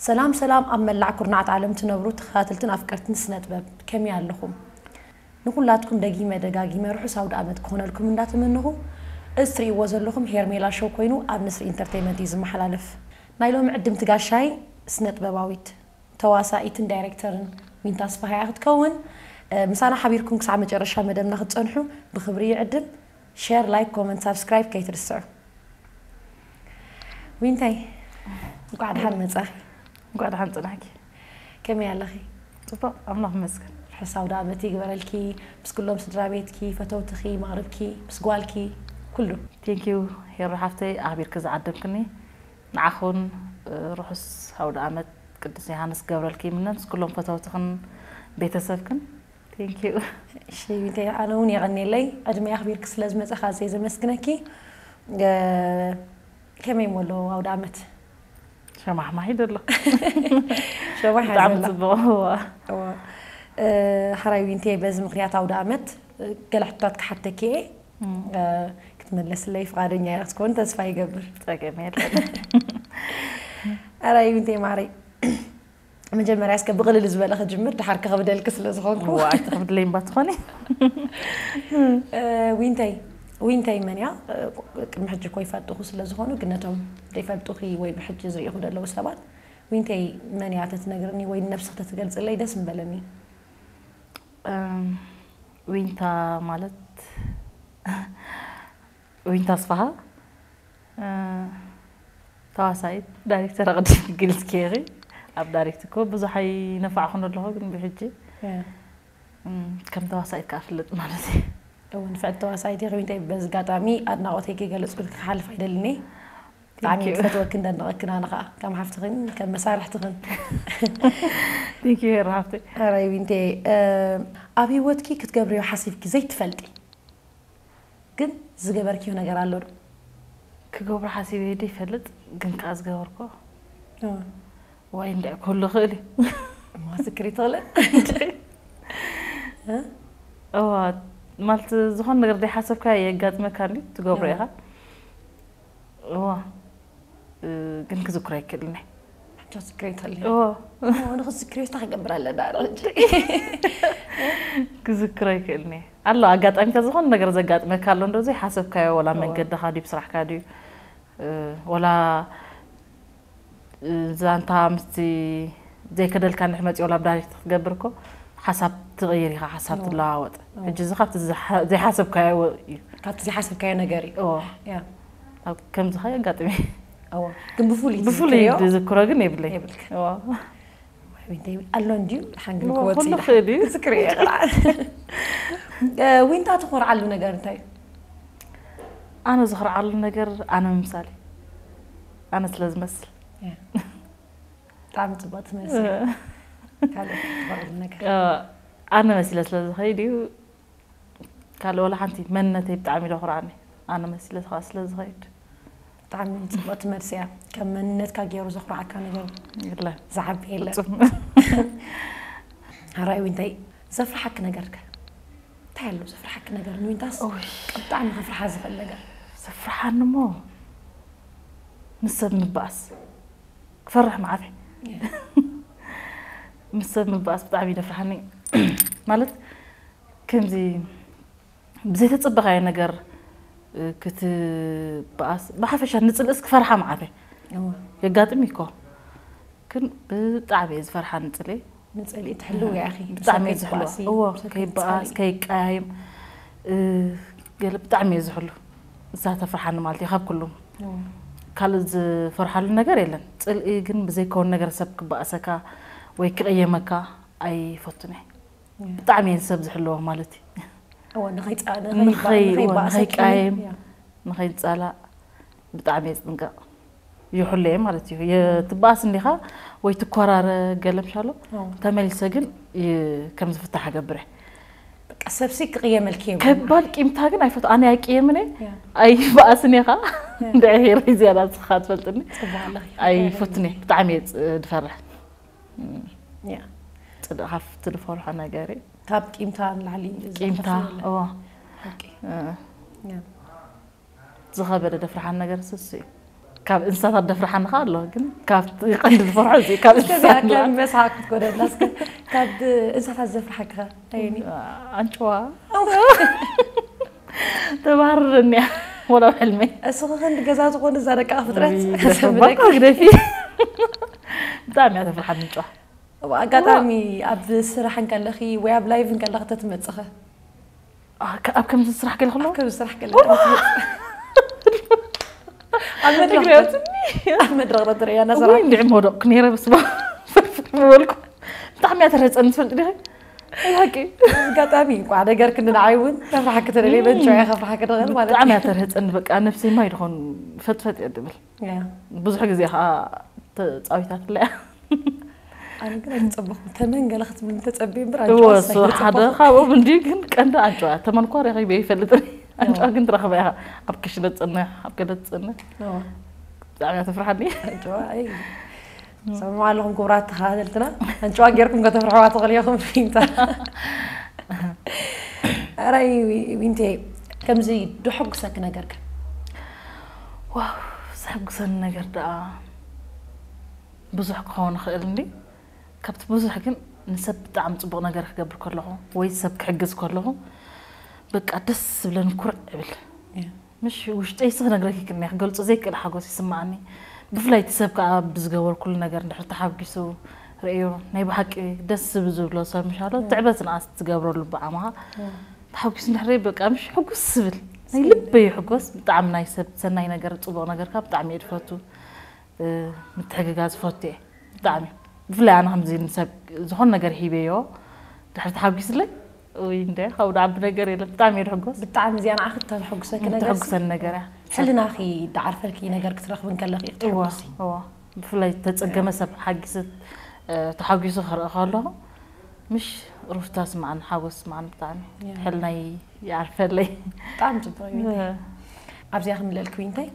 ሰላም ሰላም፣ ኣብ መላዕ ኩርናዓት ዓለም ትነብሩ ተኸታተልትን ኣፍቀርትን ስነ ጥበብ ከመይ ኣለኹም? ንኹላትኩም ደጊመ ደጋጊመ ርሑስ ኣውደ ዓመት ክኾነልኩም እንዳተመነኹ፣ እዚ ትርእይዎ ዘለኹም ሄርሜላ ሾው ኮይኑ ኣብ ንስሪ ኢንተርቴይመንት እዩ ዝመሓላለፍ። ናይ ሎሚ ዕድምቲ ጋሻይ ስነ ጥበባዊት፣ ተዋሳኢትን ዳይሬክተርን ዊንታ ኣስፍሃ እያ ክትከውን። ምሳና ሓቢርኩም ክሳዕ መጨረሻ መደብና ክትጸንሑ ብኽብሪ ይዕድም። ሼር፣ ላይክ፣ ኮመንት፣ ሳብስክራይብ ከይትርስዑ። ዊንታይ፣ እንኳዕ ደሓን መጻኺ። እንኳዕ ደሓን ጽናሕኪ። ከመይ ኣለኺ? ጽቡቕ፣ ኣምላኽ ይመስገን። ርሑስ ኣውደ ዓመት ይግበረልኪ፣ ምስ ኩሎም ስድራ ቤትኪ፣ ፈተውትኺ፣ ማቕርብኪ፣ ምስ ጓልኪ፣ ኩሉ። ቴንኪዩ ሄሮ ሓፍተይ፣ ኣኽቢርኪ ዝዓደምክኒ። ንዓኹን ርሑስ ኣውደ ዓመት ቅዱስ ዮሃንስ ክገብረልኪ ይምነ፣ ምስ ኩሎም ፈተውትኽን ቤተሰብክን። ቴንኪዩ። እሺ ዊንታይ፣ ኣነ እውን የቐንየለይ ዕድመ ኣኽቢርኪ ስለ ዝመጻኻ ኣዝየ ዘመስግነኪ። ከመይ እሞ ኣሎ ኣውደ ዓመት? ሸማሕማሕ እዩ ዘሎ። ሸማሕ እዩ ብጣዕሚ ዘሎ። ጽቡቕ። እዋ። እዋ። እ፣ ሓራይ ዊንቴ፣ በዚ ምኽንያት ኣውደ ዓመት፣ እ፣ ገለ ሕቶታት ክሓተኪ እየ። እም። እ፣ ክትመለስለይ ፍቓደኛ ኢኻ ክትከውን ተስፋ ይገብር። ጸገም የለን። ሓራይ ዊንቴ ማዕረይ፣ መጀመርያ እስከ ብቕልል ዝበለ ክጅምር፣ ድሓር ከኽብደልኪ ስለ ዝኾንኩ። እዋ፣ ኣይትኽብድለይ እምባ ትኾኒ። እ፣ ዊንተይ፣ ዊንተይ መን እያ? እ፣ ቅድሚ ሕጂ እኮ ይፈልጡኹ ስለ ዝኾኑ፣ ግን ነቶም ዘይፈልጡኺ ወይ ብሕጂ ዝርእኹ ዘለዉ ሰባት፣ ዊንተይ መን እያ ተትነግርኒ ወይ ንነብስኺ ተትገልጽለይ ደስ ምበለኒ። እም፣ ዊንታ ማለት፣ ዊንታ ኣስፍሃ፣ እ፣ ተዋሳኢት፣ ዳይሬክተር ኣቐዲም ግልጽ ጌሪ። ኣብ ዳይሬክት እኮ ብዙሕ ኣይነፋዕኹን ኣለኹ፣ ግን ብሕጂ፣ እ። እም፣ ከም ተዋሳኢት ከኣ ፍለጥ ማለት እዩ። እወ፣ ንፍዕቲ ተዋሳኢት ኢኺ ዊንታይ፣ በዚ ኣጋጣሚ ኣድናቖተይ ከይገለጽኩልኪ ክሓልፍ ኣይደልን እየ። ብጣዕሚ Thank you። ዝፈትወክን ደንቐክን ኣነ ኸኣ፣ ከም ሓፍትኽን ከም መሳርሕትኽን። Thank you ሄራ ሓፍተይ። ኣራይ ዊንቴ፣ እ፣ ኣብ ህይወትኪ ክትገብርዮ ሓሲብኪ ዘይትፈልጢ ግን ዝገበርክዮ ነገር ኣሎ ዶ? ክገብሮ ሓሲበ ዘይፈልጥ ግን ከኣ ዝገበርኮ? እወ። ዋይ፣ እንድዒ ክህሉ ይኽእል እዩ። እሞ ክትዝክሪ ትኽእሊ? እ? እዋ፣ ማለት ዝኾነ ነገር ዘይሓሰብካዮ የጋጥመካ እንድዩ፣ ትገብሮ እዋ። ኢኻ። እዋ፣ እ፣ ግን ክዝክሮ ኣይክእልን እየ። ሕቶ ትዝክሪ ትኽእሊ? እዋ። እዋ፣ ንኽትዝክሪ እንታይ ክገብር ኣለና ኣረ ሕጂ? ክዝክሮ ኣይክእልን እየ። ኣሎ ኣጋጣሚታት፣ ዝኾነ ነገር ዘጋጥመካ ኣሎ እንዶ ዘይሓሰብካዮ፣ ወላ እዋ። መንገድኻ ድዩ፣ ብስራሕካ ድዩ፣ እ፣ ወላ ዛንታ ምስቲ ዘይከደልካ እንድሕር መፂኡ፣ ወላ ብዳይሬክት ክትገብር እኮ ሓሳብ ትቕይር ኢኻ፣ ሓሳብ እዎ። ትለዋወጥ። እዎ። ሕጂ እዚ ካብቲ ዝሓ-፣ ዘይሓሰብካዮ እዩ። ካብቲ ዘይሓሰብካዮ ነገር እዩ። እዎ። ያ። ኣብ ከምዚ ኸ የጋጥም እዩ። እዎ። ግን ብፍሉይ ብፍሉይ ትዝክርዮ? ዝዝክሮ ግን የብለይ። የብልክን። እዎ። ዊንታ ይብል ኣሎ እንድዩ፣ ሓንግል እዎ፣ ክወጽእ ኩሉ ይድሓን። ክእል እዩ። ትዝክርዮ ይኽእል። እ፣ ዊንታ ትኾርዓሉ ነገር እንታይ እዩ? ኣነ ዝኽርዓሉ ነገር ኣነ ምምሳል እዩ። ኣነ ስለ ዝመስል። ያ። ብጣዕሚ ጽቡቕ ትመስል። እ። ካልእ ትኾርዓሉ ነገር? እ፣ ኣነ መሲለ ስለ ዝኸይድ እዩ። ካልእ ወላ ሓንቲ፣ መንነተይ ብጣዕሚ እዩ ዘኹርዓኒ። ኣነ መሲለ ስለ ዝኸይድ። ብጣዕሚ ጽቡቕቲ መልሲ እያ። ከም መንነትካ ገይሩ ዘኹርዓካ ነገር የለን። ዝዓቢ የለን። ፍጹም። ኣራይ ዊንታይ፣ ዘፍርሓኪ ነገር ከ? እንታይ ኣሎ ዘፍርሓኪ ነገር? ንዊንታስ ኦይ። ብጣዕሚ ከፍርሓ ዝኽእል ነገር። ዘፍርሓኒ እሞ ምስ ሰብ ምባኣስ። ክፈርሕ መዓት እየ። እየ። ምስ ሰብ ምባኣስ ብጣዕሚ እዩ ዘፍርሓኒ። ማለት፣ ከምዚ ብዘይተጸበኻዮ ነገር፣ እ፣ ክትበኣስ፣ ብሓፈሻ ንጽልእስ ክፈርሓ መዓት እየ። እወ። የጋጥም እዩ እኮ። ግን ብጣዕሚ እየ ዝፈርሓ ንጽልኢ። ንጽልኢ ትሕልው እያ፣ ኣኺ። ብጣዕሚ እየ ሰብ ዝሕልዋ። ከይትበኣሲ፣ እዎ፣ ሰብ ከይበኣስ፣ ከይትጻልኢ። ከይቀያይም፣ እ፣ ገለ ብጣዕሚ እየ ዝሕሉ። እዛ ተፍርሓኒ ማለት እዩ፣ ካብ ኩሉ። እዎ። ካልእ ዝፈርሓሉ ነገር የለን። ጽልኢ ግን ብዘይከውን ነገር ሰብ ክበኣሰካ ወይ ክቕየመካ ኣይፈቱን እየ። እዎ። ብጣዕሚ እየ ሰብ ዝሕልዎ ማለት እዩ። እዎ፣ ንኸይጻ-፣ ንኸይ-፣ ንኸይባ-፣ እዎ፣ ንኸይበኣሰኪ፣ ንኸይቀያየም፣ እያ። ንኸይጻላእ ብጣዕሚ እየ ዝጥንቀቕ። ይሕሉ እየ ማለት እዩ። የትበኣስ እንዲኻ ወይ ትኮራረ ገለ ምሻሎ፣ እዎ። ተመሊሰ ግን ይ-፣ ከም ዝፍታሕ እገብር እየ። በቃ ሰብሲ ክቕየመልኪ የብሉን። ከባድ ቂምታ ግን ኣይፈቱ-፣ ኣነ ኣይቅየምን እየ፣ ያ። ኣይበኣስን እየ ኸዓ። ያ። እንድዒ ሄሪ ዝያዳ ንስኻ ትፈልጥኒ። ጽቡቕ ኣለኺ። ኣይፈቱን እየ፣ ብጣዕሚ እየ ፅ-፣ ዝፈርሕ። እም። ያ። ጽድቕ ካብቲ ዝፈርሖ ነገር እዩ። ካብ ቂምታ ንላዕሊ ቂምታ፣ ዝኸፍእ የለን። እዎ። ሓቂ። እ። ያ። ዝኸበደ ዘፍርሓኒ ነገር እሱ እዩ። ካብ እንስሳታት ደፍርሓኒ ከኣ ኣሎ፣ ግን ካብ ቀንዲ ዝፈርሖ እዚ ካብ እንስሳታት ከም መስሓቅ ክትጎደልና እስከ ካብ እንስሳታት ዘፍርሓካ ኣየኒ ኣንጭዋ ተባርርንያ ወላ ሕልመይ እስኺ ክንዲ ገዛ ዝኾነ እዛ ደቂ ፍጥረት በቃ ግደፊ ብጣዕሚ እያ ተፍርሓኒ ኣንጭዋ ኣጋጣሚ ኣብ ስራሕ እንከለኺ ወይ ኣብ ላይቭ እንከለኺ ተትመፅኸ ኣብ ከምዚ ስራሕ ገለ ከሎ ከም ስራሕ ገለ ኣብ መድረኽ ኣብ መድረኽ ትርእያ እና ወይ እንዲዕ መውደቕኩ ነይረ በስመ ኣብ በልኩ ብጣዕሚ እያ ተረህፀኒ ትፈልጢ ዲኺ ሓቂ ኣጋጣሚ እንኳ ነገር ክንዲ ንዓይ እውን ከፍርሓ ክትደሊ በንጭ እያ ከፍርሓ ክደኸል ማለት ብጣዕሚ እያ ተረህፀኒ በቃ ነፍሰይ ማይ ድኾን ፈጥፈጥ እየ ድብል ብዙሕ ግዜ ከዓ ተፃዊታትለያ ኣነ ግን ኣይተፀበኹም ተመን ገለ ክትብል ተፀቢ እምበር እወ እሱ ሓደ ካብኦም እንዲ ግን ቀንዲ ኣንጭዋ ተመን እኳ ረኺበ ይፈልጥን ኣንጭዋ ግን ትረኽበ ኢኻ ኣብ ክሽነ ትፅንሕ ኣብ ገለ ትፅንሕ ብጣዕሚ እያ ተፍርሓኒ ሰምዑ ኣለኹም ክቡራት ተኸታተልትና ኣንጭዋ ጌርኩም ከተፍርሕዋ ትኽእሉ ኢኹም ፊንታ ራይ ዊንቴ ከምዚ ድሕጉሰኪ ነገርካ ዋው ዘሕጉሰኒ ነገር ደኣ ብዙሕ ክኸውን ይኽእል እንዲ ካብቲ ብዙሕ ግን ንሰብ ብጣዕሚ ፅቡቕ ነገር ክገብር ከለኹ ወይ ሰብ ክሕግዝ ከለኹ በቃ ደስ ዝብለኒ ኩርዕ እብል ምሽ ውሽጠይ ስ ክነግረኪ ክኒ ክገልፆ ዘይክእል ሓጎስ ይስማዓኒ ብፍላይ እቲ ሰብ ከዓ ብዝገበርኩሉ ነገር እንድሕር ተሓጒሱ ርእዮ ናይ ብሓቂ ደስ ዝብ ዝብሎ ሰብ ምሻሎ ትዕበት ንኣስ ትገብረሉ ብዓማኻ ተሓጒስ እንድሕር በቃ ምሽ ሕጉስ ዝብል ናይ ልበይ ሕጎስ ብጣዕሚ ናይ ሰብ ሰናይ ነገር ፅቡቕ ነገርካ ብጣዕሚ እየ ድፈቱ ምትሕግጋዝ ዝፈቱ እየ ብጣዕሚ ብፍላይ ኣነ ከምዚ ንሰብ ዝኾነ ነገር ሂበዮ ድሕር ተሓጒስለይ ወይ እንደ ካብ ዓቢ ነገር የለ ብጣዕሚ እየ ድሕጎስ ብጣዕሚ እዚኣ ንዓኺ ተሕጉሰኪ ነገር ተሕጉሰኒ ነገር እያ ሕልናኺ ዳዓርፈልኪ ነገር ክትረኽቢ እንከለኺ ክትሕጉሲ እዋ ብፍላይ ተፀገመ ሰብ ሓጊሰ ተሓጒሱ ክርኢ ከለኹ ምሽ ሩፍታ ስማዓኒ ሓጎስ ስማዓኒ ብጣዕሚ ሕልናይ ይዓርፈለይ ብጣዕሚ ፅቡቅ እዩ ኣብዚኣ ክንለልክ እንታይ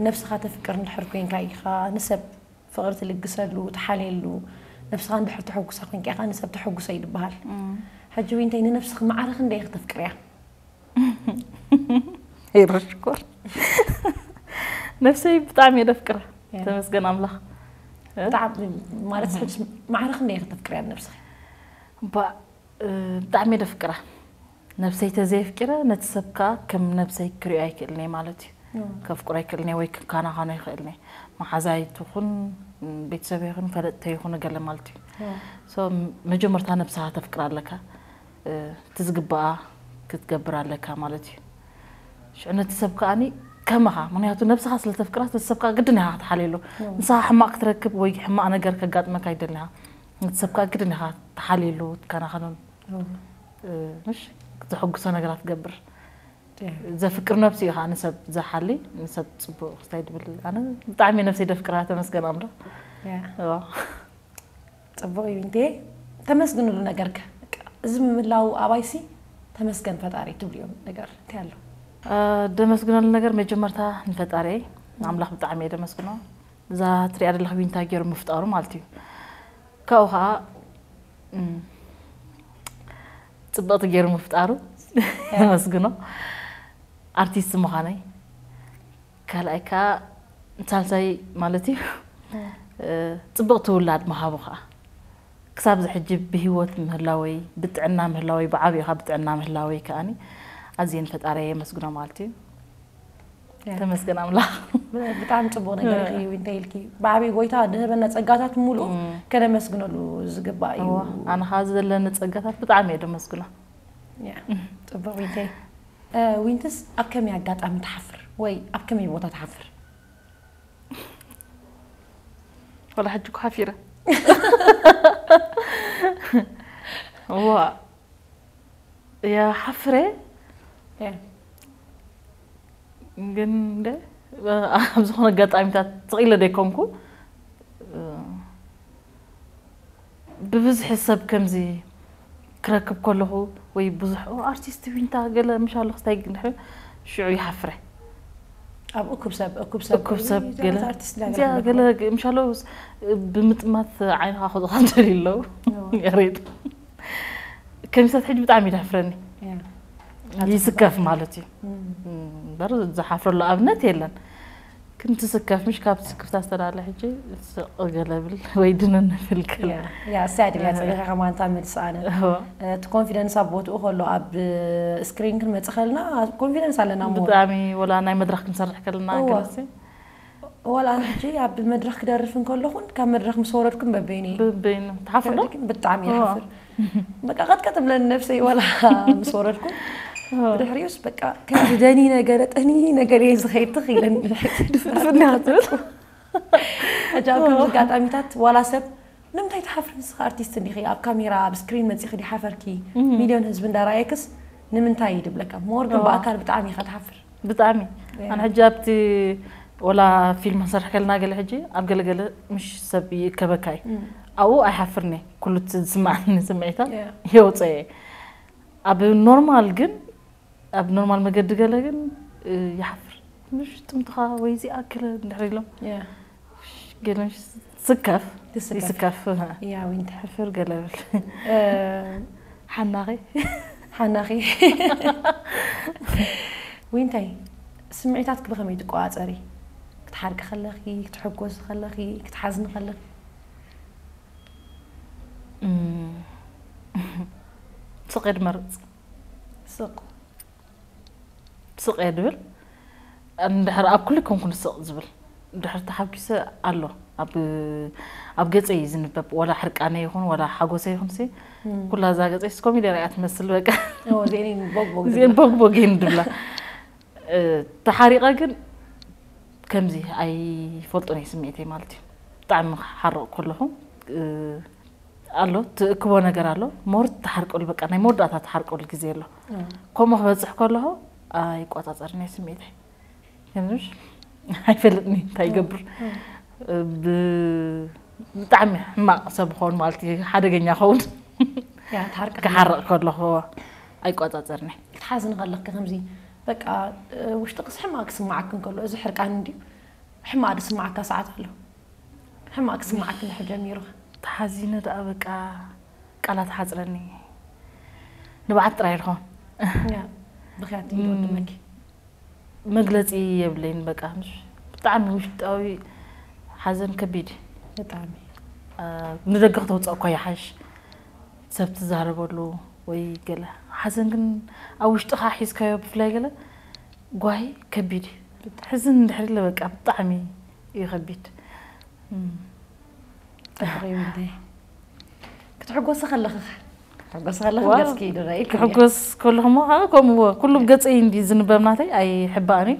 ነብስኻ ተፍቅር እንድሕር ኮንካ ኢኻ ንሰብ ፍቕሪ ትልግሰሉ፣ ትሓልየሉ፣ ነብስኻ እንድሕር ተሐጉሳ ኮይንካ ኢኻ ንሰብ ተሐጉሶ እዩ ዝበሃል። ሕጂ ዊንተይ ንነብስኺ ማዕረ ክንደይ ኢኺ ተፍቅርያ? ይረ ሽኮር ነብሰይ ብጣዕሚ እየ ደፍቅራ። ተመስገን ኣምላኽ። ብጣዕሚ ማለት ሕጂ ማዕረ ክንደይ ኢኺ ተፍቅርያ ንነብስኺ? እባ ብጣዕሚ እየ ደፍቅራ። ነብሰይ ተዘየፍቂረ ነቲ ሰብ ከኣ ከም ነብሰይ ክሪኦ ኣይክእልን እየ ማለት እዩ። ከፍቅሮ ኣይክእልን እየ ወይ ክከናኸኖ ኣይክእልን እየ። መሓዛይ ትኹን ቤተሰብ ይኹን ፈለጥተይ ይኹን ገለ ማለት እዩ። So መጀመርታ ነብስኻ ተፍቅር ኣለካ። እቲ ዝግባኣ ክትገብር ኣለካ ማለት እዩ። ሽዑ ነቲ ሰብ ከኣኒ ከማኻ ምክንያቱ ነብስኻ ስለ ተፍቅራ ነቲ ሰብ ከኣ ግድን ኢኻ ክትሓልየሉ። ንስኻ ሕማቕ ክትረክብ ወይ ሕማቕ ነገር ከጋጥመካ ኣይደልን ኢኻ። ነቲ ሰብ ከኣ ግድን ኢኻ ትሓልየሉ ትከናኸኖን። ምሽ ዘሐጉሶ ነገራት ትገብር ዘፍቅር ነብሲ እዩ ከዓ ንሰብ ዝሓሊ ንሰብ ፅቡቅ ክስታይ ድብል ኣነ ብጣዕሚ ነብሰይ ደፍቅራ ተመስገን ኣምላ ፅቡቅ እዩ እንዴ ተመስግንሉ ነገር እዚ ምምላው ኣባይሲ ተመስገን ፈጣሪ ትብልዮም ነገር እንታይ ኣሎ ደመስግነሉ ነገር መጀመርታ ንፈጣሪ ኣምላኽ ብጣዕሚ እየ ደመስግኖ እዛ ትሪኣ ዘለኽ ዊንታ ገይሩ ምፍጣሩ ማለት እዩ ካብኡ ከዓ ፅብቕቲ ገይሩ ምፍጣሩ የመስግኖ ኣርቲስት ምዃነይ ካልኣይ ከዓ ሳልሳይ ማለት እዩ ፅብቕቲ ውላድ ምሃቡ ከዓ ክሳብ ዝሕጂ ብሂወት ምህላወይ ብጥዕና ምህላወይ ብዓብዩ ከዓ ብጥዕና ምህላወይ ከዓኒ ኣዝየ ንፈጣሪ የመስግኖ ማለት እዩ ተመስገን ኣምላኽ ብጣዕሚ ፅቡቅ ነገር እዩ እንታይ ኢልኪ ብዓብይ ጎይታ ድህበና ፀጋታት ሙሉእ ከነመስግነሉ ዝግባእ እዩ ኣነ ከዓ ዘለኒ ፀጋታት ብጣዕሚ እየ ደመስግኖ ፅቡቅ ዊንተይ ዊንትስ ኣብ ከመይ ኣጋጣሚ ትሓፍር ወይ ኣብ ከመይ ቦታ ትሓፍር ወላ ሕጂ እኮ ሓፊረ ዋ ያ ሓፍረ ግን እንደ ኣብ ዝኾነ ኣጋጣሚታት ትኽኢለ ደይኮንኩ ብብዝሒ ሰብ ከምዚ ክረክብ ከለኹ ወይ ብዙሕ ኣርቲስት ዊንታ ገለ ምሻሉ ክስታይ እንድሕር ሽዑ ይሓፍረ ኣብ እኩብ ሰብ እኩብ ሰብ እኩብ ሰብ ገለ እዚኣ ገለ ምሻሎ ብምጥማት ዓይንኻ ክዝኻ ደልዩ ኣለዉ ያሬድ ከሚሳት ሕጂ ብጣዕሚ ይዳፍረኒ ይስከፍ ማለት እዩ እምበር ዝሓፍረሉ ኣብነት የለን ክንትስከፍ ምሽ ካብ ትስክፍታ ዝተላለ ሕጂ ስቕ ገለብል ወይ ድንን ብል ገለ ያ ያ ሳድ ያ ጽሪኻ ከማንታ መልስ ኣነ እቲ ኮንፊደንስ ኣብ ቦትኡ ከሎ ኣብ ስክሪን ክንመጽእ ከለና ኮንፊደንስ ኣለና ሞ ብጣዕሚ ወላ ናይ መድረኽ ክንሰርሕ ከለና እዋ። ገለሲ ወላ ኣነ ሕጂ ኣብ መድረኽ ክደርፍ እንከለኹን ካብ መድረኽ ምስ ወረድኩን በበይነ ብበይኑ ትሓፍር ዶ ግን ብጣዕሚ ይሓፍር በቃ ቀጥቀጥ ብለን ነብሰይ ወላ ምስ ወረድኩን ድሕሪኡስ በቃ ከም ደኒ ነገር ጠኒ ነገር እየ ዝኸይድ ትኽ ኢለን ድፍድፍና ክትብል ሕጂ ኣብ ከምዚ ኣጋጣሚታት ዋላ ሰብ ንምንታይ ትሓፍሪ ንስኻ ኣርቲስት እንዲኺ ኣብ ካሜራ ኣብ ስክሪን መፂኺ ዲሓፈርኪ ሚልዮን ህዝቢ እንዳረኣየክስ ንምንታይ እዩ ድብለካ ሞር ግን ብኣካል ብጣዕሚ ኢኻ ትሓፍር ብጣዕሚ ኣነ ሕጂ ኣብቲ ወላ ፊልም ክንሰርሕ ከለና ገለ ሕጂ ኣብ ገለገለ ምሽ ሰብ ይእከበካ እዩ ኣብኡ ኣይሓፍርኒ ኩሉ እቲ ዝስማዓኒ ስምዒታት Yeah. የውፀ እየ ኣብ ኖርማል ግን ኣብ ኖርማል መገዲ ገለ ግን እ፣ ይሓፍር ምሽ ጥምትኻ ወይ እዚኣ ገለ እንድሕር ኢሎም Yeah. ገለ ምሽ ስከፍ ትስከፍ። ይስከፍ ያ ዊንታ ሕፍር ገለ ብል እ፣ ሓናኺ ሓናኺ ዊንታይ ስምዒታትክ ብኸመይ ትቆፃፀሪ ክትሓርቂ ከለኺ ክትሕጎሲ ከለኺ ክትሓዝኒ ከለኺ እም፣ ስቕ እየ ድመርፅ ስቕ ስቕ እየ ድብል እንድሕር ኣብ ኩሉ ኮንኩን ስቕ ዝብል ድሕር ተሓጒሰ ኣሎ ኣብ ኣብ ገፀይ እዩ ዝንበብ ወላ ሕርቃነ ይኹን ወላ ሓጎሰ ይኹን ሲ ኩላ እዛ ገፀይ ስ ኮሚደር እያ ትመስል በቃ ኦ፣ እዚአን ቦግ ቦግ እዚአን ቦግ ቦግ እየን ድብላ እ፣ ተሓሪቐ ግን ከምዚ ኣይፈልጦን እየ ስምዒተይ ማለት እዩ ብጣዕሚ ክሓርቕ ከለኹ እ፣ ኣሎ ትእክቦ ነገር ኣሎ ሞር ትሓርቀሉ በቃ ናይ መወዳእታ ትሓርቀሉ ግዜ ኣሎ ከምኡ ክበፅሕ ከለኹ ኣይቆፃፀርን እየ ስምዒተይ ከምዚ ኣይፈልጥኒ እንታይ ይገብር ብ- ብጣዕሚ ሕማቕ ሰብ ኸውን ማለት እዩ ሓደገኛ ኸውን ያ ትሓርቂ ክሓርቕ ከለኹ ኣይቆፃፀርኒ ክትሓዝኒ ከለኽኪ ከምዚ በቃ እ፣ ውሽጥክስ ሕማቕ ክስማዓክ እንከሎ እዚ ሕርቃን እንድዩ ሕማቕ ዝስማዓካ ሰዓት ኣሎ ሕማቕ ክስማዓክ እንድሕር ጀሚሩ ተሓዚነ ደኣ በቃ ቃላት ሓፅረኒ ንብዓት ጥራይ ድኾን ያ ብኽያት ትወድመኪ መግለፂ የብለይን በቃ ምሽ ብጣዕሚ ውሽጣዊ ሓዘን ከቢድ እዩ ብጣዕሚ አ፣ ንደገ ክተውፅኦ እኳ ይሓሽ ሰብ ትዛረበሉ ወይ ገለ ሓዘን ግን ኣብ ውሽጥኻ ሒዝካዮ ብፍላይ ገለ ጓሂ ከቢድ እዩ ሕዝን እንድሕር ኢለ በቃ ብጣዕሚ እዩ ከቢድ እም፣ ተፍሬ ወደይ ክትሕጎሲ ከለኺ ክትሕጎሲ ከለኺ ዋው። ገጽኪ ይድረይ ክሕጎስ ከለኹ ሞ ከዓ ከምኡ እዎ ኩሉ ገፀይ እንዲ ዝንበብ ናተይ ኣይሕባእን እዩ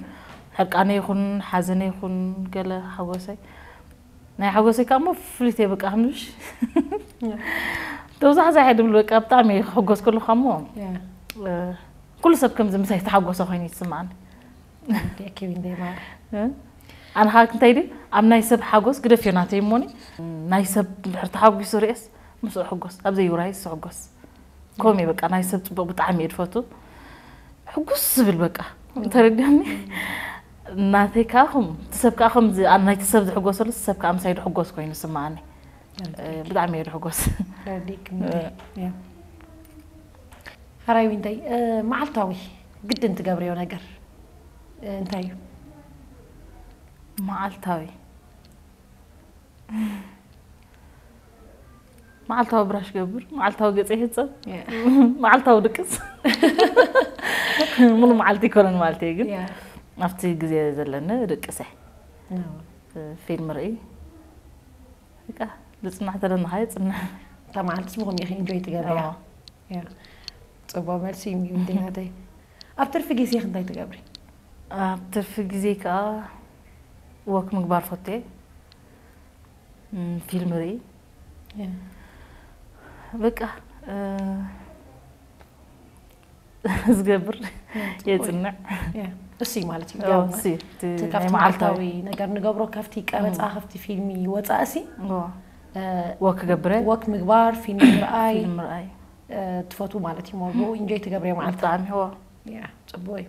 ሕርቃነ ይኹን ሓዘነ ይኹን ገለ ሓጎሰይ ናይ ሓጎሰይ ከዓ ሞ ፍሊት እየ በቃ ምሽ ተብዛሕዛሕ እየ ድብል በቃ ብጣዕሚ እየ ክሕጎስ ከለኹ ሞ ኩሉ ሰብ ከምዚ ምሳይ ዝተሓጎሰ ኮይኑ ይስማዓኒ ኪብ እንደይ ማር ኣነ ከዓ እንታይ ድዩ ኣብ ናይ ሰብ ሓጎስ ግደፍዮ ናተይ እሞኒ ናይ ሰብ እንድሕር ተሓጒሱ ርእስ ምስኡ ሕጎስ ኣብ ዘይውራይ ዝሕጎስ ከምኡ በቃ ናይ ሰብ ፅቡቅ ብጣዕሚ እየ ድፈቱ ሕጉስ ዝብል በቃ ተረዲኒ ናተይ ከዓ ከም እቲ ሰብ ከዓ ከም ናይቲ ሰብ ዝሕጎሰሉ እቲ ሰብ ከዓ ምሳይ ድሕጎስ ኮይኑ ዝስማዓኒ ብጣዕሚ እየ ድሕጎስ ሓራይ ዊንታይ መዓልታዊ ግድን ትገብርዮ ነገር እንታይ እዩ መዓልታዊ መዓልታዊ ብራሽ ገብር መዓልታዊ ገፀ ይሕፀብ መዓልታዊ ድቅስ ሙሉ መዓልቲ ይኮነን ማለት እዩ ግን ኣብቲ ግዜ ዘለኒ ድቅሰ ፊልም ርኢ በቃ ዝፅናሕ ተለና ከዓ ይፅንሕ እታ መዓልቲ ስምኹም ኢኺ ኢንጆይ ትገብርያ ጽቡቅ መልሲ እዩ እንዴናተይ ኣብ ትርፊ ግዜኺ እንታይ ትገብሪ ኣብ ትርፊ ግዜ ከዓ ወክ ምግባር ፈትየ ፊልም ርኢ በቃ ዝገብር የፅንዕ እሱ ማለት እዩ ካብቲ መዓልታዊ ነገር ንገብሮ ካብቲ ቀረፃ ካብቲ ፊልሚ ወፃእ ሲ ወክ ገብረ ወክ ምግባር ፊልም ምርኣይ ምርኣይ ትፈቱ ማለት እዩ ሞ ኢንጆይ ትገብርዮ ማለት ብጣዕሚ ዎ ፅቡቅ እዩ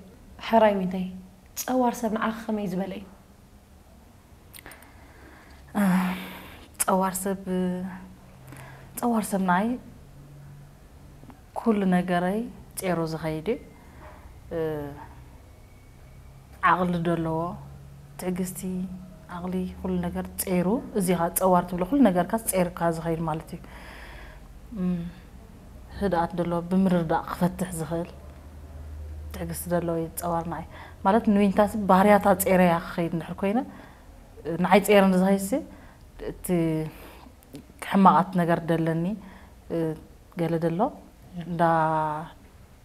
ሕራይ ዊንተይ ፀዋር ሰብ ንዓኺ ከመይ ዝበለ እዩ ፀዋር ሰብ ፀዋር ሰብ ንዓይ ኩሉ ነገረይ ጼሮ ዝኸይድ እዩ ዓቕሊ ደለዎ ትዕግስቲ፣ ዓቕሊ፣ ኩሉ ነገር ጸይሩ፣ እዚ ኸኣ ጸዋር ትብሎ ኩሉ ነገርካ ጸይርካ ዝኸይድ ማለት እዩ። እም፣ ህድኣት ደሎ ብምርዳእ ክፈትሕ ዝኽእል ትዕግስቲ ደሎ እዩ ጸዋር ንዓይ። ማለት ንዊንታስ ባህርያታ ጸይረያ ክኸይድ እንድሕር ኮይነ፣ ንዓይ ጸይረኒ ዝኸይድሲ እቲ ሕማቓት ነገር ደለኒ፣ እ፣ ገለ ደሎ እንዳ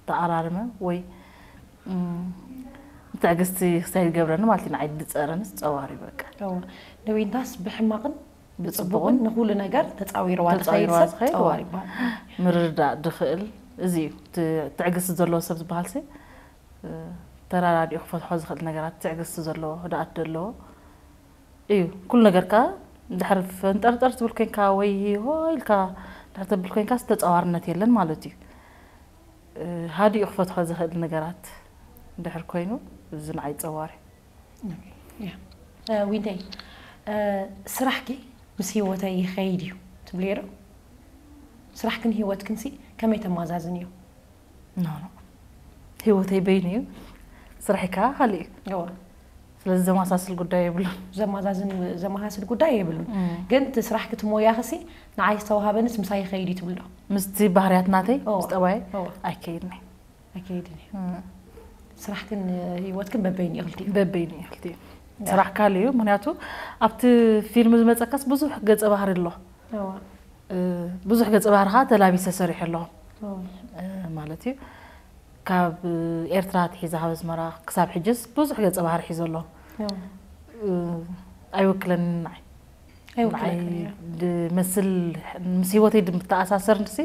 ተኣራርመ ወይ፣ እም፣ ትዕግስቲ ክሳይ ዝገብረኒ ማለት እዩ። ንዓይ ዝጸረንስ ጸዋር እዩ በቃ። እወ። ንዊንታስ ብሕማቕን ብጽቡቕን ብጽቡቕን ንኹሉ ነገር ተጻዊርዋ ተጻዊርዋ ዝኸይድ ሰብ ዝኸይድ ጸዋር እዋ። ይበሃል። ምርዳእ ድኽእል እዚ እዩ። ት-፣ ትዕግስቲ ዘለዎ ሰብ ዝበሃል ሲ፣ እ፣ ተራዳዲኡ ክፈትሖ ዝኽእል ነገራት ትዕግስቲ ዘለዎ፣ ህድኣት ዘለዎ እዩ። ኩሉ ነገርካ ድሕር ፈንጠርጠር ትብል ኮንካ ወይ ሆ ኢልካ ድሕር ተብል ኮንካ ተጻዋርነት የለን ማለት እዩ። እ፣ ሃዲኡ ክፈትሖ ዝኽእል ነገራት ድሕር ኮይኑ እዚ ንዓይ ጸዋር እዩ። ኦኬ፣ ያ። እ፣ ዊንተይ፣ እ፣ ስራሕኪ ምስ ህይወተይ ይኸይድ እዩ ትብልዮ ዶ? ስራሕክን ህይወትክንሲ ከመይ ተማዛዝንዮ? ኖ፣ ኖ። ህይወተይ በይኑ እዩ፣ ስራሐይ ከኣ ካልእ እዩ። እወ። ስለዚ ዘማሳስል ጉዳይ የብሉን። ዘማዛዝን፣ ዘመሳስል ጉዳይ የብሉን። እም። ግን እቲ ስራሕኪ እቲ ሞያኽሲ ንዓይ ዝተዋሃበንስ ምሳይ ይኸይድ እዩ ትብል ዶ? ምስቲ ባህርያት ናተይ፣ እወ። ምስ ጠባይ እወ። ኣይከይድን እዩ። ኣይከይድን እዩ። እም። ስራሕክን ህይወትክን በበይኑ እዩ ክልቲኡ። በበይኑ እዩ ክልቲኡ። ያ። ስራሕ ካልእ እዩ፣ ምኽንያቱ ኣብቲ ፊልም ዝመጸካስ ብዙሕ ገጸ ባህሪ ኣሎ። እወ። እ፣ ብዙሕ ገጸ ባህሪ ኸኣ ተላቢሰ ሰሪሐ ኣለኹ። እወ። እ፣ ማለት እዩ። ካብ ኤርትራ ኣትሒዛ ካብ ኣስመራ ክሳብ ሕጅስ ብዙሕ ገጸ ባህሪ ሒዘ ኣለኹ። እወ። እ፣ ኣይውክለንን ንዓይ። ኣይውክለክን ንዓይ እዩ። ድመስል ምስ ህይወተይ ድምተኣሳሰር ንሲ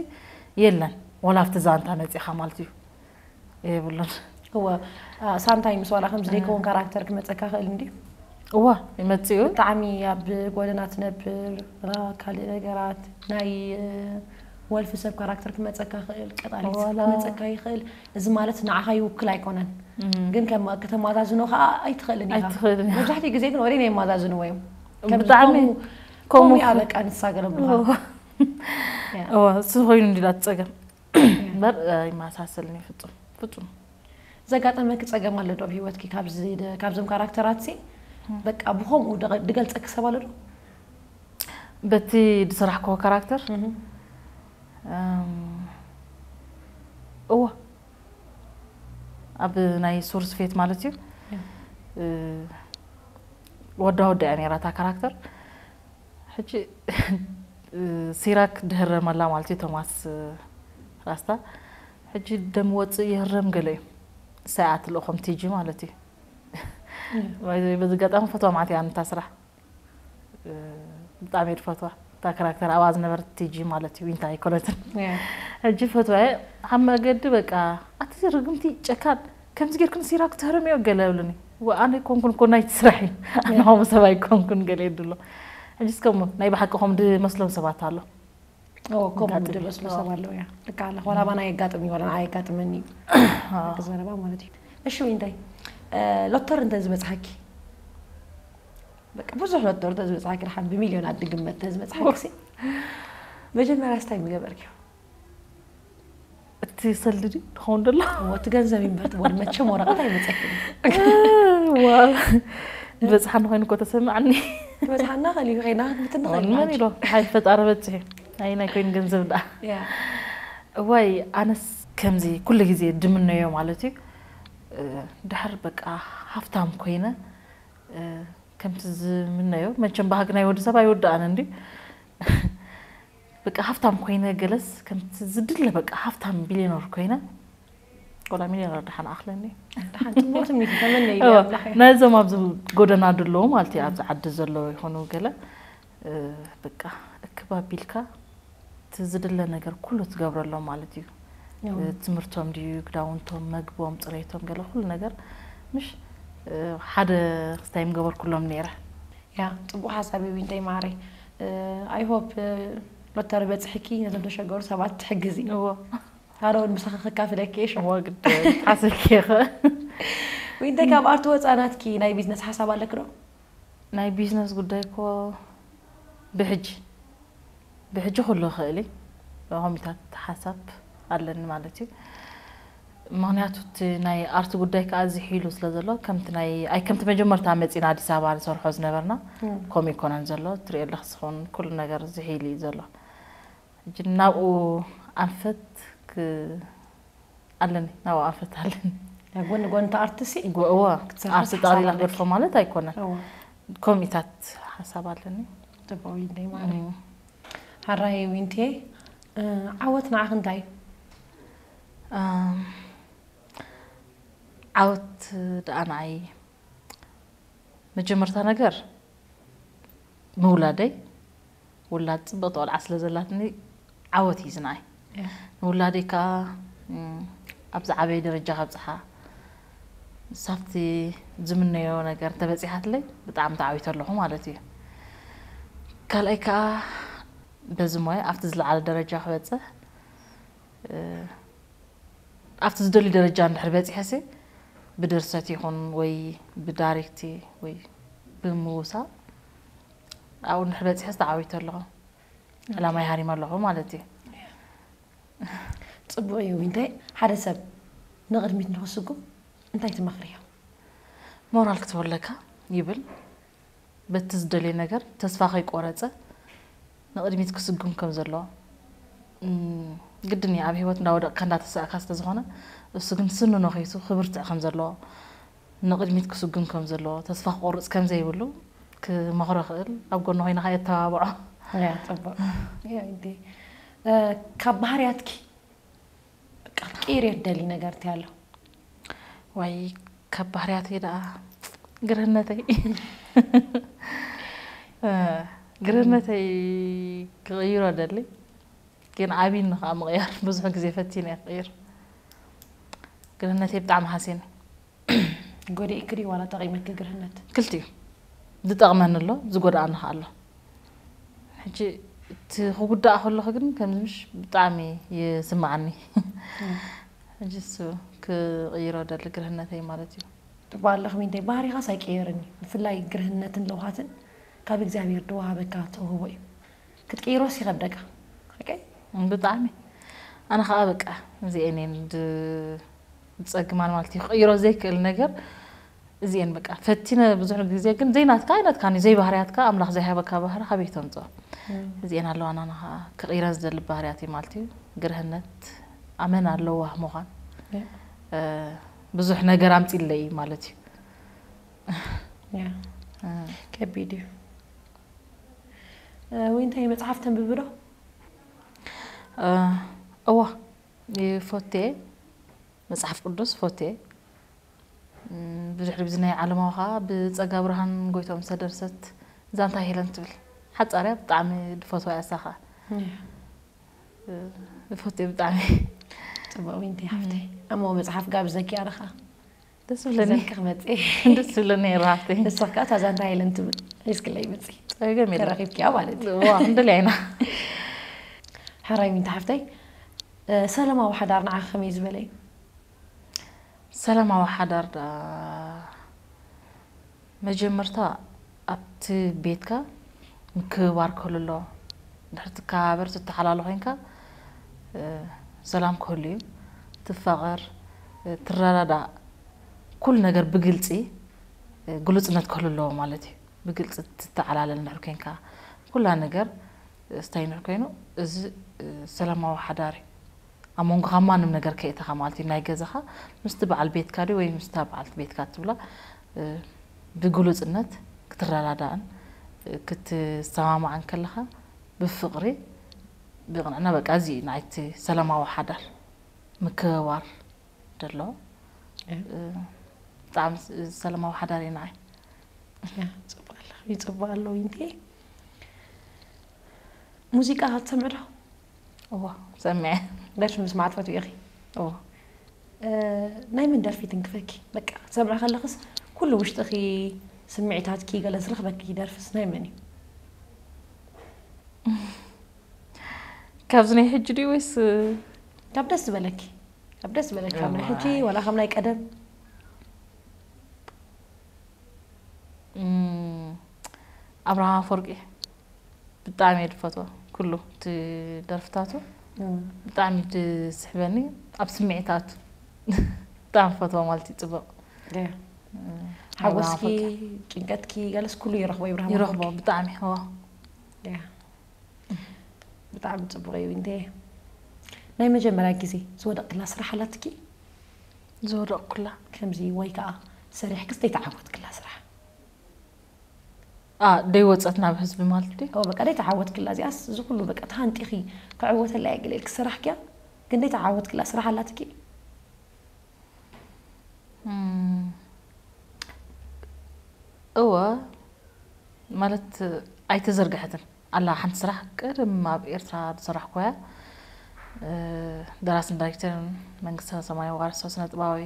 የለን። ዋላ ኣብቲ ዛንታ መጺኻ ማለት እዩ። የብሉን። እወ፣ አ፣ ሳምታይምስ ዋላ ከምዚ ዘይከውን እ። ካራክተር ክመጸካ ክእል እንድዩ። እወ፣ ይመጽእ እዩ። ብጣዕሚ ኣብ ጎደና ትነብር፣ ራ-፣ ካልእ ነገራት፣ ናይ፣ እ፣ ወልፊ ሰብ ካራክተር ክመጸካ ክእል፣ ቀጣሊት ሰብ ዋላ ክመጸካ ይኽእል። እዚ ማለት ንዓኻ ይውክል ኣይኮነን። እም። ግን ከም ከተማዛዝኖ ከኣ ኣይትኽእልን ኢኻ። ኣይትኽእልን ኢኻ። መብዛሕትኡ ግዜ ግን ወደይ ናይ የማዛዝንዎ እዮም። ከምዚ ብጣዕሚ ከምኡ፣ ከምኡ ከምኡ እያ በቃ ንሳ ገለ ብለኻ። እወ። ያ። እወ፣ እሱ ኮይኑ እንዲላ ትጸገም። እምበር፣ እ፣ ኣይመሳሰልን እዩ ፍጹም፣ ፍጹም። ዘጋጠመኪ ጸገም ኣሎ ዶ ኣብ ህይወትኪ? ካብዚ ደ-፣ ካብዞም ካራክተራትሲ እም። በቃ ብኸምኡ ደቐ-፣ ድገልጸኪ ሰብ ኣሎ ዶ? በቲ ድሰራሕክዎ ካራክተር? እህ። እም፣ እወ። ኣብ ናይ ሱር ስፌት ማለት እዩ። እያ። እ፣ ወዳ ወዳ እያ ነይራ እታ ካራክተር። ሕጂ፣ እ፣ ሲራክ ድህረመላ ማለት እዩ፣ ቶማስ፣ እ፣ ራስታ። ሕጂ ደም ወጽእ ይህረም ገለ እዩ። ንሳ እያ ትልእኾም ቲጂ ማለት እዩ። እም። ባይ ዘ ወይ በዚ ኣጋጣሚ ፈትዋ ማለት እያ ነታ ስራሕ። እ፣ ብጣዕሚ እየ ዝፈትዋ። እታ ካራክተር ኣብኣ ዝነበረት ቲጂ ማለት እዩ፣ ዊንታ ኣይኮነትን። እያ። ሕጂ ፈትዋ እየ። ኣብ መገዲ በቃ፣ "ኣቲ ርግምቲ ጨካን፣ ከምዚ ጌርክን ሲራክ ትህርምዮ?" ገለ ይብሉኒ። ወ-፣ ኣነ ኣይኮንኩን እኮ ናይቲ ስራሕ እዩ። ኣነ እያ። ከምኡ ሰብ ኣይኮንኩን ገለ ይድሎ። ሕጂስ ከምኡ ናይ ብሓቂ ከምኡ ድመስሎም ሰባት ኣሎ። ኦ፣ ከምኡ ኣጋጥሚ። ድመስሎ ኦ። ሰብ ኣሎ እያ። ልካ ኣለኻ። ዋላ ባና የጋጥም እዩ፣ ዋላ ንዓይ የጋጥመኒ እዩ። ኦ። ደቂ ዘረባ ማለት እዩ። እሺ፣ ዊንታይ፣ እ፣ ሎተር እንተ ዝበጽሓኪ? በቃ ብዙሕ ሎተር እንተ ዝበጽሓኪ፣ ድሓን ብሚልዮናት ድግመት እንተ ዝበጽሓኪ ሲ? መጀመርያ ስታይ ምገበርኪ? እቲ ሰልዲ ድዩ ድኸውን ደሎ? እዎ፣ እቲ ገንዘብ እዩ እምበር፣ እቲ ወር-፣ መቸም ወረቐት ኣይመጸክን። ዋ፣ ዝበጽሓኒ ኮይኑ እኮ ተሰምዓኒ። ዝበጽሓና ኸሊኡ ኸይና ክትብትን ኸይና መን ሓንቲ። ኢሎ? ሓይል ፈጣሪ በጺሑ። ኣይ፣ ናይ ኮይኑ ገንዘብ ደኣ። ያ። እዋይ፣ ኣነስ ከምዚ ኩሉ ግዜ ድምነዮ ማለት እዩ። እ፣ ድሓር በቃ ሃፍታም ኮይነ፣ እ፣ ከምቲ ዝምነዮ፣ መቸም ባህጊ ናይ ወዲ ሰብ ኣይውድኣን እንድዩ። በቃ ሃፍታም ኮይነ ገለስ፣ ከምቲ ዝድለ በቃ ሃፍታም ቢልዮነር ኮይነ፣ ወላ ሚልዮነር ደሓን ኣኽለኒ። ደሓን ጽቡቕ ትምኒት ተመነይ እወ፣ ኣምላኽ። ነዞም ኣብዚ ጎደና ዘለዉ ማለት እዩ፣ ኣብዚ ዓዲ ዘለዉ ይኹኑ ገለ፣ እ፣ በቃ እክብ ኣቢልካ እቲ ዝድለ ነገር ኩሉ ትገብረሎም ማለት እዩ። እወ። እ፣ ትምህርቶም ድዩ፣ ክዳውንቶም፣ መግቦም፣ ጽሬቶም፣ ገለ ኩሉ ነገር ምሽ፣ እ፣ ሓደ ክስታይ ምገበርኩሎም ነይረ። ያ፣ ጽቡቕ ሓሳብ እዩ ዊንተይ ማዓረይ። እ፣ I hope፣ እ፣ ሎተሪ በጽሕኪ ነዞም ተሸገሩ ሰባት ትሕግዚ። እወ። ኣነ እውን ምሳኺ ክካፍለኪ እየ፣ ሽዑ። እወ፣ ግድ ሓሰብኪ ኢኸ። ዊንተይ፣ ካብ ኣርት ወጻእ ናትኪ ናይ ቢዝነስ ሓሳብ ኣለኪ ዶ? ናይ ቢዝነስ ጉዳይ እኮ ብሕጂ፣ ብሕጂ ኩሉ ይኽእል እዩ። ኮሚታት ሓሳብ ኣለኒ ማለት እዩ። ምኽንያቱ እቲ ናይ ኣርት ጉዳይ ከዓ ዝሒሉ ስለ ዘሎ፣ ከምቲ ናይ ኣይ ከምቲ መጀመርታ መፂና ኣዲስ ኣበባ ንሰርሖ ዝነበርና ከምኡ ይኮነን ዘሎ። ትሪኦ ኣለኽ ዝኸውን ኩሉ ነገር ዝሒል እዩ ዘሎ። ሕጂ ናብኡ ኣንፈት ክ ኣለኒ ናብኡ ኣንፈት ኣለኒ። ጎን ጎን ተኣርትሲ ጎእዋ ኣርት ጠቕሊላ ክገድፎ ማለት ኣይኮነን። ከምኢታት ሓሳብ ኣለኒ። ጽቡቅ ዊንተይ ማሪ። ሓራይ ዊንቴ፣ ዓወት ንዓኽ እንታይ እዩ? ዓወት ደኣ ንዓይ መጀመርታ ነገር ምውላደይ፣ ውላድ ጽብቕቲ ቆልዓ ስለ ዘላትኒ ዓወት እዩ ዝንዓይ። ንውላደይ ከዓ ኣብ ዝዓበየ ደረጃ ከብፅሓ፣ ሳብቲ ዝምነዮ ነገር እንተበፂሓትለይ ብጣዕሚ ተዓዊተ ኣለኹ ማለት እዩ። ካልኣይ ከዓ በዚ ሞያ ኣብቲ ዝለዓለ ደረጃ ክበፅሕ፣ ኣብቲ ዝደልዩ ደረጃ እንድሕር በፂሐሲ ብድርሰት ይኹን ወይ ብዳይሬክቲ ወይ ብምውሳእ ኣብኡ እንድሕር በፂሐስ ተዓዊተ ኣለኹ። ዕላማይ ሃሪመ ኣለኹ ማለት እዩ። ጽቡቕ እዩ። እንታይ ሓደ ሰብ ንቕድሚት ንኽስጉም እንታይ ትመኽርዮ? ሞራል ክትበለካ ይብል። በቲ ዝደልዮ ነገር ተስፋ ከይቆረጸ ንቕድሚት ክስጉም ከም ዘለዎ ግድን እዩ። ኣብ ህይወት እንዳወደቕካ እንዳተሳእካ ስለዝኾነ እሱ ግን ስኑ ነኺሱ ክብርትዕ ከም ዘለዎ፣ ንቕድሚት ክስጉም ከም ዘለዎ፣ ተስፋ ክቆርጽ ከም ዘይብሉ ክመኽሮ ክእል፣ ኣብ ጎኑ ኮይነ ከዓ የተባብዖ። ጽቡቕ። ካብ ባህርያትኪ በቃ ክትቅይርዮ ትደሊ ነገር እንታይ ኣሎ? ዋይ ካብ ባህርያተይ ደኣ ግርህነተይ ግርህነተይ ክቕይሮ ደሊ ግን ዓብይኒ ከዓ ምቕያር ብዙሕ ግዜ ፈቲነ ክቕይር ግርህነተይ ብጣዕሚ ሃስየኒ። ጎዲእክዲ ዋላ ጠቒመኪ ግርህነት? ክልቲኡ ዝጠቕመኒ ኣሎ ዝጎድኣኒ ከዓ ኣሎ። ሕጂ እቲ ክጉዳእ ከለኹ ግን ከምዚ ምሽ ብጣዕሚ ይስምዓኒ። ሕጂ እሱ ክቕይሮ ደሊ ግርህነተይ ማለት እዩ። ትባለኽ ሚንተይ ባህሪኻስ ኣይቀየርን እዩ። ብፍላይ ግርህነትን ለውሃትን ካብ እግዚኣብሔር ድወሃበካ ተውህቦ እዩ። ክትቅይሮስ ይኸብደካ። ሓቀይ? ብጣዕሚ። ኣነ ከዓ በቃ እዚኤን እየን ዝፀግማን ማለት እዩ። ክቕይሮ ዘይክእል ነገር እዚኤን በቃ ፈቲነ ብዙሕ ግዜ ግን ዘይናትካ ኣይነትካን እዩ ዘይባህርያትካ ኣምላኽ ዘይሃበካ ባህሪ ካበይ ተምፅኦ እዚኤን ኣለዋ ናና ከዓ ክቕይረን ዝደሊ ባህርያት እዩ ማለት እዩ ግርህነት ኣመና ለዋህ ምዃን ብዙሕ ነገር ኣምፂለይ ማለት እዩ ከቢድ እዩ ወይ እንታይ መፅሓፍ ተንብቢ ዶ እዋ ይፎቴ መጽሓፍ ቅዱስ ፎቴ ብዙሕ ግዜ ናይ ዓለማዊ ከዓ ብጸጋ ብርሃን ጎይቶም ዝተደርሰት ዛንታ ሄለን ትብል ሓጻርያ ብጣዕሚ ድፈትዋ እያ እሳ ከዓ ፎቴ ብጣዕሚ ፅቡቅ ዊንቲ ሓፍተይ ኣሞ መፅሓፍ ጋብዘኪ ኣለካ ደስ ብለኒ ዘልክ ክመፅእ ደስ ብለኒ ራፍተይ ንስኽ ከዓ እታ ዛንታ ሄለን ትብል ሒዝክለይ ምፂ ጸገም የለን ተራኺብኪያ ማለት እዩ ዋ እንደልያ ኢና ሕራይ ዊንቲ ሓፍተይ ሰላማዊ ሓዳር ንዓኺ ከመይ ዝበለ እዩ ሰላማዊ ሓዳር ደኣ መጀመርታ ኣብቲ ቤትካ ምክብባር ክህሉ ኣለዎ። ድሕሪ ትከባበር ትተሓላሎ ኮይንካ ሰላም ክህሉ እዩ። ትፋቐር፣ ትረዳዳእ፣ ኩሉ ነገር ብግልፂ ግሉፅነት ክህሉ ኣለዎ ማለት እዩ። ብግልፂ ትተዓላለ እንድሕር ኮይንካ ኩላ ነገር ስታይ እንድሕር ኮይኑ እዚ ሰላማዊ ሓዳር እዩ። ኣብ መንጎኻ ማንም ነገር ከየእተኻ ማለት እዩ ናይ ገዛኻ ምስቲ በዓል ቤትካ ድዩ ወይ ምስታ በዓልቲ ቤትካ ትብላ ብግሉፅነት ክትረዳዳእን ክትሰማማዕን ከለኻ ብፍቕሪ ብቕንዕና በቃ እዚ እዩ ናይቲ ሰላማዊ ሓዳር ምክብባር ደሎ ብጣዕሚ ሰላማዊ ሓዳር እዩ ንዓይ ይፅቡቅ ኣሎ ይንቴ ሙዚቃ ትሰምዕ ዶ? እዋ ሰምዐ። ደርፊ ምስማዕ ትፈትዊ ኢኺ? እዋ። ናይ መን ደርፊ ትንክፈኪ? በቃ ትሰምዒ ከለኽስ ኩሉ ውሽጥኺ ስምዒታትኪ ገለ ዝረኽበኪ ደርፍስ ናይ መን እዩ? ካብዚ ናይ ሕጂ ድዩ ወይስ ካብ ደስ ዝበለኪ? ካብ ደስ ዝበለኪ ካብ ናይ ሕጂ ዋላ ካብ ናይ ቀደም? ኣብርሃም ኣፈወርቂ ብጣዕሚ እየ ዝፈትዎ ኩሉ እቲ ደርፍታቱ ብጣዕሚ ዝስሕበኒ ኣብ ስምዒታቱ ብጣዕሚ ፈትዋ ማለት እዩ። ጽቡቕ። ሓጎስኪ፣ ጭንቀትኪ፣ ገለስ ኩሉ ይረኽቦ ይብርሃም። ይረኽቦ ብጣዕሚ። ያ። ብጣዕሚ ጽቡቕ እዩ። እንዴ፣ ናይ መጀመርያ ግዜ ዝወደቕክላ ስራሕ ኣላትኪ? ዝወደቕኩላ ከምዚ ወይ ከዓ ሰሪሕክስ ዘይተዓወትክላ ስራሕ? ኣ ደይወፀት ናብ ህዝቢ ማለት ድዩ? ኦ በቃ ዘይተዓወትክላ፣ እዚኣስ እዚ ኩሉ በቃ ተሃንጢኺ ክዕወተላ እየ ገለ ኢልኪ ዝሰራሕክያ ግን ዘይተዓወትክላ ስራሕ ኣላትኪ? እም፣ እወ፣ ማለት ኣይተዘርግሐትን ኣላ ሓንቲ ስራሕ። ቅድም ኣብ ኤርትራ ዝሰራሕኩያ ደራስን ዳይሬክተርን መንግስተ ሰማይ ዋርሶ ስነ ጥባዊ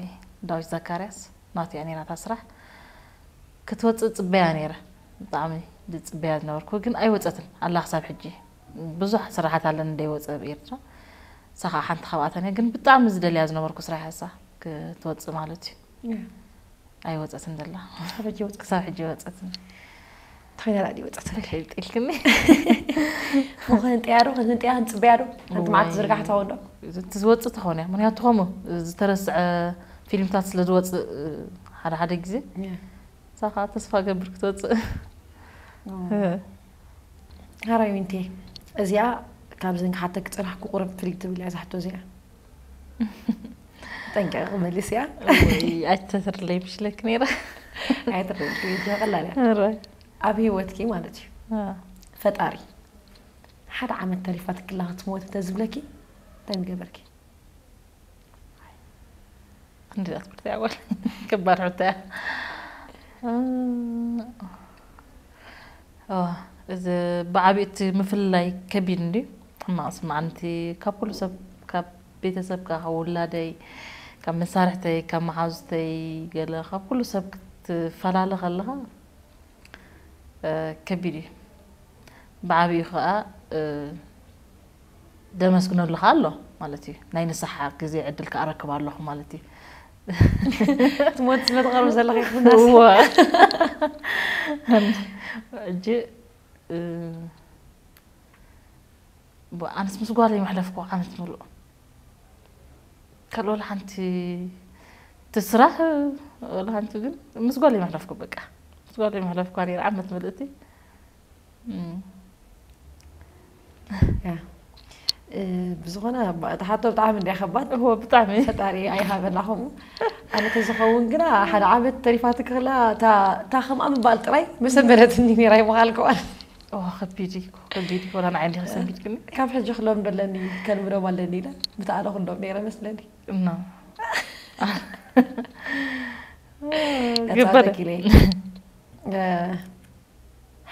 ዳዊት ዘካርያስ ናትያ ነይራታ ስራሕ። ክትወፅእ ፅበያ ነይረ። ብጣዕሚ ዝፅበያ ዝነበርኩ ግን ኣይወፀትን ኣላ ክሳብ ሕጂ። ብዙሕ ስራሓት ኣለኒ እንደይወፀ ኣብ ኤርትራ። ንሳ ከዓ ሓንቲ ካብኣተን እያ። ግን ብጣዕሚ ዝደልያ ዝነበርኩ ስራሕ እያ እሳ ክትወፅእ ማለት እዩ። ኣይወፀትን ዘላ። ክሳብ ሕጂ ወፀት። ክሳብ ሕጂ ወፀትን። እንታይ ደኣ ድዩ ወፀት? ተሸይጥ ኢልክኒ። ክንጥያ ዶ? ክንጥያ ክንፅበያ ዶ? ሓንቲ መዓልቲ ዝርጋሕታ እውን ዶ? እቲ ዝወፅእ ተኾነ እያ። ምክንያቱ ከምኡ ዝተረስዐ ፊልምታት ስለ ዝወፅእ ሓደ ሓደ ግዜ ንሳ ከዓ ተስፋ ገብር ክትወፅእ። ሃራይ ዊንቴ፣ እዚኣ ካብዘን ክሓተኪ ዝፀናሕኩ ቁሩብ ፍልይ ትብል እያ እዛ ሕቶ እዚኣ። ጠንቂቐ ክመልስ እያ። ኣይተትርለይ ምሽለክ ነይራ። ኣይትርለይ፣ ቀላል እያ። ኣብ ህይወትኪ ማለት እዩ፣ ፈጣሪ ሓደ ዓመት ተሪፋትክላ ክትሞት እንተዝብለኪ እንታይ ምገበርኪ? ክንዲ ኣትኩርቲ ኣወል ከባድ ሕቶ እያ። እዚ ብዓብዩ እቲ ምፍልላይ ከቢድ እንድዩ። ሕማቕ ስማዕንቲ ካብ ኩሉ ሰብ፣ ካብ ቤተሰብካ፣ ካብ ውላደይ፣ ካብ መሳርሕተይ፣ ካብ መሓዙተይ፣ ገለ ካብ ኩሉ ሰብ ክትፈላለ ከለኻ ከቢድ እዩ። ብዓብዩ ከዓ ደመስግነሉ ከዓ ኣሎ ማለት እዩ። ናይ ንስሓ ግዜ ዕድል ከዓ ረክብ ኣለኹ ማለት እዩ። ትሞት ስለትቐርብ ዘለኺ ክትናስ። እጂ ኣነስ ምስ ጓለይ መሕለፍኩ ዓመት ምሉእ። ካልእ ወላ ሓንቲ ትስራሕ ወላ ሓንቲ ግን ምስ ጓለይ መሕለፍኩ በቃ። ምስ ጓለይ መሕለፍኩ ነይረ ዓመት ምልእቲ። ብዝኾነ ተሓቶ ብጣዕሚ እንዲያ ከባድ። እዎ ብጣዕሚ። ፈጣሪ ኣይሃበና ከምኡ። ኣነ ተዝኸውን ግና ሓደ ዓመት ተሪፋትኪ ክላ እታ ከምኣ ምባል ጥራይ መሰመረትኒ ነይራ ይምኻልከዋል። ከቢድ እዩ ከቢድ እዩ። ወላ ንዓይ እንዲኻ ሰንቢድክኒ። ካብ ሕጂ ክለምዶ ኣለኒ ከልምዶም ኣለኒ ኢለ ምተኣለኹሎም ነይረ መስለኒ። እና ገበረ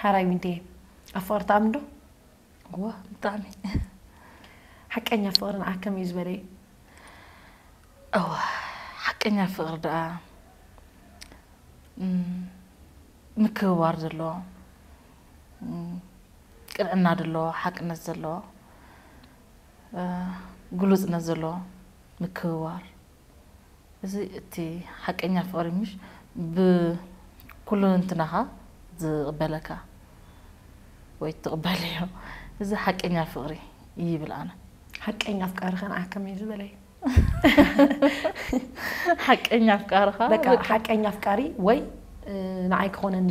ሓራይ ዊንቴ፣ ኣብ ፍቕሪ ትኣምን ዶ? እዋ ብጣዕሚ። ሓቀኛ ፍቕሪ ንዓካ ከመይ ዝበለ እዩ? እዋ ሓቀኛ ፍቕሪ ደኣ ምክብባር ዘለዎ፣ ቅንዕና ዘለዎ፣ ሓቅነት ዘለዎ፣ ግሉጽነት ዘለዎ ምክብባር። እዚ እቲ ሓቀኛ ፍቕሪ ምሽ ብኩሉ እንትናኻ ዝቕበለካ ወይ ትቕበልዮ። እዚ ሓቀኛ ፍቕሪ ይብል ኣነ። ሓቀኛ ኣፍቃሪ ከ ንዓካ ከመይ ዝበለ እዩ? ሓቀኛ ኣፍቃሪ ከ በቃ ሓቀኛ ኣፍቃሪ ወይ ንዓይ ክኾነኒ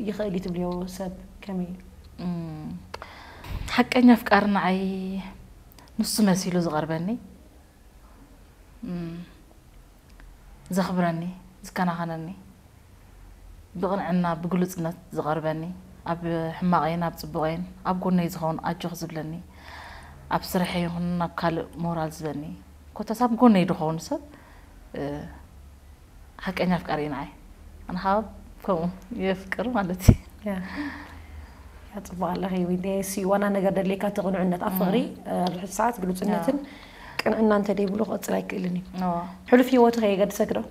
ይኽእል እዩ ትብልዮ ሰብ ከመይ እዩ? ሓቀኛ ኣፍቃሪ ንዓይ ንሱ መሲሉ ዝቐርበኒ፣ ዘኽብረኒ፣ ዝከናኸነኒ፣ ብቕንዕና ብግሉጽነት ዝቐርበኒ፣ ኣብ ሕማቐይን ኣብ ጽቡቐይን ኣብ ጎነይ ዝኸውን ኣጆኽ ዝብለኒ፣ ኣብ ስርሐይ ይኹን ኣብ ካልእ ሞራል ዝህበኒ፣ ኮታስ ኣብ ጎነይ ዝኸውን ሰብ ሓቀኛ ኣፍቃሪ እዩ ንዓይ። ኣነ ከዓ ከምኡ የፍቅር ማለት እዩ። ያ ጽቡቕ ኣለኺ ዊንቴ። ዋና ነገር ደድልየካ እቲ ቅኑዕነት ኣብ ፍቕሪ ኣብ ዝሕዚ ሰዓት ግሉጽነትን ቅንዕና እንተደይብሉ ክቕጽል ኣይክእልን እዩ። ሕሉፍ ህይወትኺ የገድሰኪ ዶ?